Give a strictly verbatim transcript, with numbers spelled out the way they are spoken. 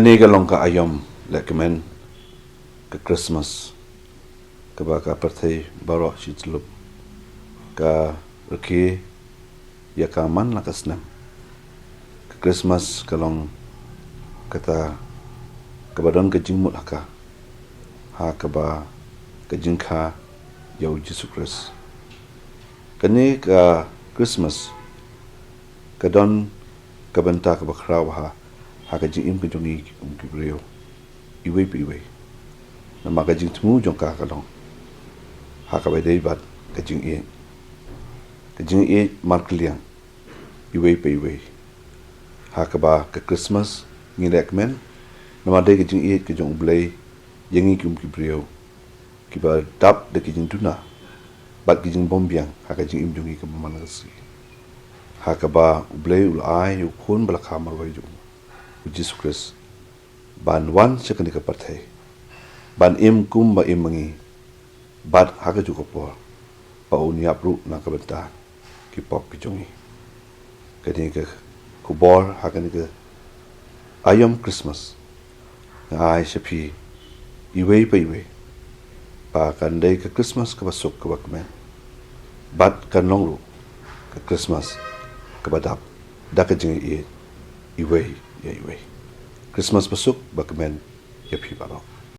Kane ka long ka aïom lehkmen ka Christmas, kaba ka pyrthei baroh shi tyllup ka rkhie ïa ka man la ka snem. Ka Christmas ka long kata kaba don ka jingmut ha ka, ha kaba ka jingkha ïa u Jisu Khrist. Kane ka Christmas ka don ka bynta kaba khraw ha, ha ka jingim ka jong ngi kum ki briew iwei pa iwei. Namar ka jingthmu jong ka ka long ha kaba dei bad ka jingïeit, ka jingïeit markylliang iwei pa iwei. Ha kaba ka Christmas ngi lehkmen, namar dei ka jingïeit ka jong U Blei ïa ngi kum ki briew kiba dap da ki jingduna bad ki jingbymbiang ha ka jingim jong ngi kaba man ka sngi. Ha kaba U Blei u la ai ïa u Khun ba la kha marwei jong u, u Jisu Khrist, ban wan sha kane ka pyrthei, ban im kum ba im ma ngi, bad ha kajuh ka por ba un ïap ruh na ka bynta ki pop ki jong ngi. Kane ka khubor ha kane ka aïom Christmas nga ai sha phi iwei pa iwei ba kan dei ka Christmas kaba suk kaba kmen, bad kan long ruh ka Christmas kaba dap da ka jingïeit iwei ïa iwei. Christmas ba suk ba kmen ïa phi baroh.